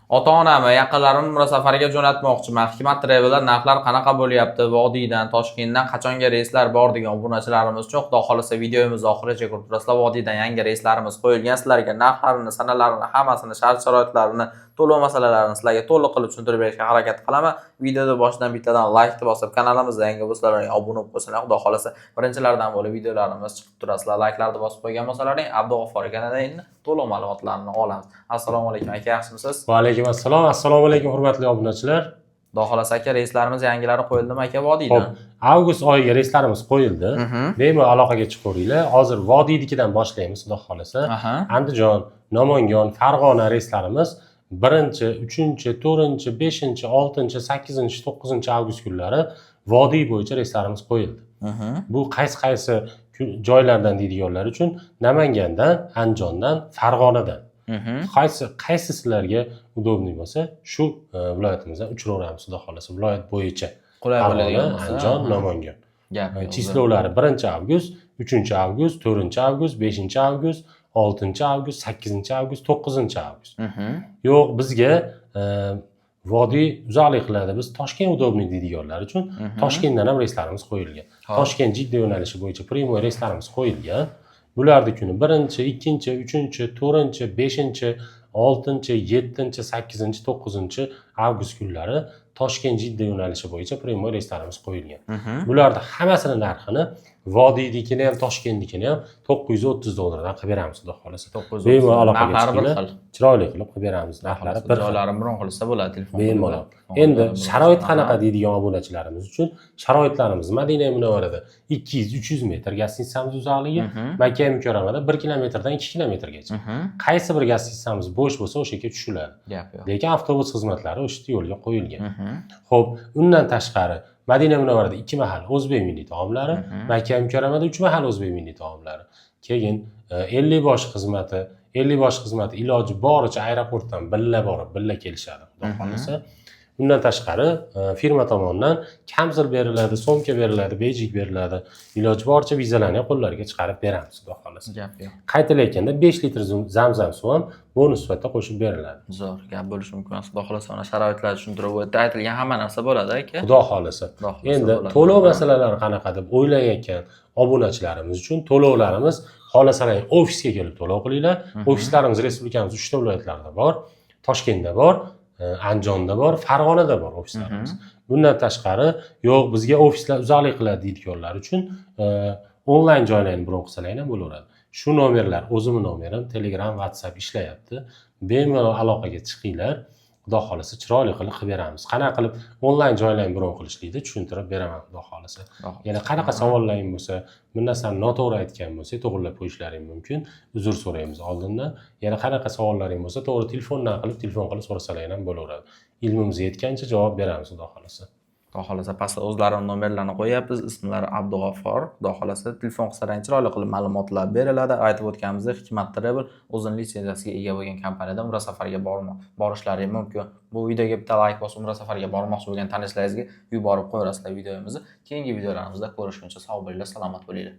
Ota-onamni, yaqinlarimni umra safariga jo'natmoqchiman. Hikmat Travel'da narxlar qanaqa bo'lyapti? Vodiydan, Toshkentdan qachonga reyslar bor degan obunachilarimiz uchun, Xudo xolasa, videomiz oxirigacha ko'rib turasizlar. Vodiydan yangi reyslarimiz qo'yilgan. Sizlarga narxlarini, sanalarini, hammasini, shart-sharoitlarini, to'lov masalalarini sizlarga to'liq qilib tushuntirib berishga harakat qilaman. Videoda boshidan bittadan like bosib, kanalimizda yangi bo'lsalar obuna bo'lib qo'ysalar, Xudo xolasa, birinchilardan bo'lib videolarimiz chiqib turasizlar. Likelarni bosib qo'ygan bo'lsalaring, Abdug'affor akadan endi to'liq ma'lumotlarni olamiz. Assalomu alaykum aka, yaxshimisiz? Va alaykum assalom. Assalomu alaykum, hurmatli obunachilar. Xudo xolasa aka, reyslarimiz yangilari qo'yildimi aka vodiydan? Xo'p, avgust oyiga reyslarimiz qo'yildi. Bemalol aloqaga chiqaveringlar. Hozir vodiynikidan boshlaymiz, Xudo xolasa. Andijon, Namangan, Farg'ona reyslarimiz 1, 3, 4, 5, 6, 8, 9 avgust kunlari vodiy bo'yicha reyslarimiz qo'yildi. Bu qaysi qaysi joylardan deydiganlar uchun Namangandan, Andijondan, Farg'onadan. Qaysi qaysi sizlarga удобный bo'lsa, shu viloyatimizdan uchiraveramiz, Xudo xolasa, viloyat bo'yicha. Qulay Farg'ona, bo'ladigan bo'lsa. Andijon, Namangan. Gap yo'q. Число lari 1 avgust, 3 avgust, 4 avgust, 5 avgust, 6 avgust, 8 avgust, 9 avgust. Yo'q, bizga vodiy uzoqlik qiladi, biz Toshkent удобный deydiganlar uchun Toshkentdan ham reyslarimiz qo'yilgan. Toshkent Jidda yo'nalishi bo'yicha прямой reyslarimiz qo'yilgan. Bularni kuni 1, 2, 3, 4, 5, 6, 7, 8, 9 avgust kunlari Toshkent Jidda yo'nalishi bo'yicha прямой reyslarimiz qo'yilgan. Bularni hammasini narxini, vodiynikini ham, Toshkentnikini ham 930 dollardan qilib beramiz, Xudo xolasa. 930. Bemalol aloqaga Narxlari bir chiqinglar. xil. Chiroyli qilib qilib beramiz. Narxlari bir xil. Joylarini bron qilsa bo'ladi telefon. Bemalol. Qilib. Endi sharoit qanaqa deydigan obunachilarimiz uchun sharoitlarimiz Madina Munavvarada 200-300 metr гостиница miz uzoqligi, Makka Mukarramada 1 kilometrdan 2 kilometrgacha. Qaysi bir гостиница miz bo'sh bo'lsa, o'sha yerga tushiladi. Gap yo'q. Lekin avtobus xizmatlari o'sha yerda yo'lga qo'yilgan. Xo'p, undan tashqari Madina Munavvarada 2 mahal o'zbek milliy taomlari, Makka Mukarramada 3 mahal o'zbek milliy taomlari. Keyin 50 bosh xizmati, 50 bosh xizmati iloji boricha aeroportdan birga borib, birga kelishadi, Xudo xohlasa. Undan tashqari firma tomonidan kamzul beriladi, sumka beriladi, bejik beriladi. Iloji boricha vizalarni ham qo'llariga chiqarib beramiz, Xudo xohlasa. Gap yo'q. Qaytalayotganda 5 litr zamzam suv ham bonus sifatida qo'shib beriladi. Zo'r, gap bo'lishi mumkin emas. Xudo xohlasa, mana sharoitlarni tushuntirib o'tdi. Aytilgan hamma narsa bo'ladi aka. Xudo xohlasa. Xudo xohlasa Endi bo'ladi. to'lov masalalari qanaqa deb o'ylayotgan obunachilarimiz uchun to'lovlarimiz, xohlasalar, ofisga kelib to'lov qilinglar. Ofislarimiz respublikamiz 3 ta viloyatlarida bor. Toshkentda bor, Andijonda bor, Farg'onada bor ofislarimiz. Bundan tashqari, yo'q, bizga ofislar uzoqlik qiladi deydiganlar uchun onlayn joylarni bron qilsalar ham bo'laveradi. Shu nomerlar o'zimni nomerim, Telegram, WhatsApp ishlayapti. Bemalol aloqaga chiqinglar. Xudo xohlasa, chiroyli qilib qilib beramiz. Qanaqa qilib onlayn joylarni bron qilishlikni tushuntirib beraman, Xudo xohlasa. Xudo xohlasa. Yana qanaqa savollaring bo'lsa, bir narsani noto'g'ri aytgan bo'lsak, to'g'irlab qo'yishlaring mumkin. Uzr so'raymiz oldindan. Yana qanaqa savollaring bo'lsa, to'g'ri telefondan qilib, telefon qilib so'rasalar ham bo'laveradi. Ilmimiz yetgancha javob beramiz, Xudo xohlasa. Xudo xohlasa, pastda o'zlarini nomerlarini qo'yapmiz. Ismlari Abdug'affor. Xudo xohlasa, telefon qilsalaring, chiroyli qilib ma'lumotlar beriladi. Aytib o'tganimizdek, Hikmat Travel o'zini litsenziyasiga ega bo'lgan kompaniyada umra safariga borishlari mumkin. Bu videoga bitta layk bosib, umra safariga bormoqchi bo'lgan tanishlaringizga yuborib qo'yasizlar videomizni. Keyingi videolarimizda ko'rishguncha sog' bo'linglar, salomat bo'linglar.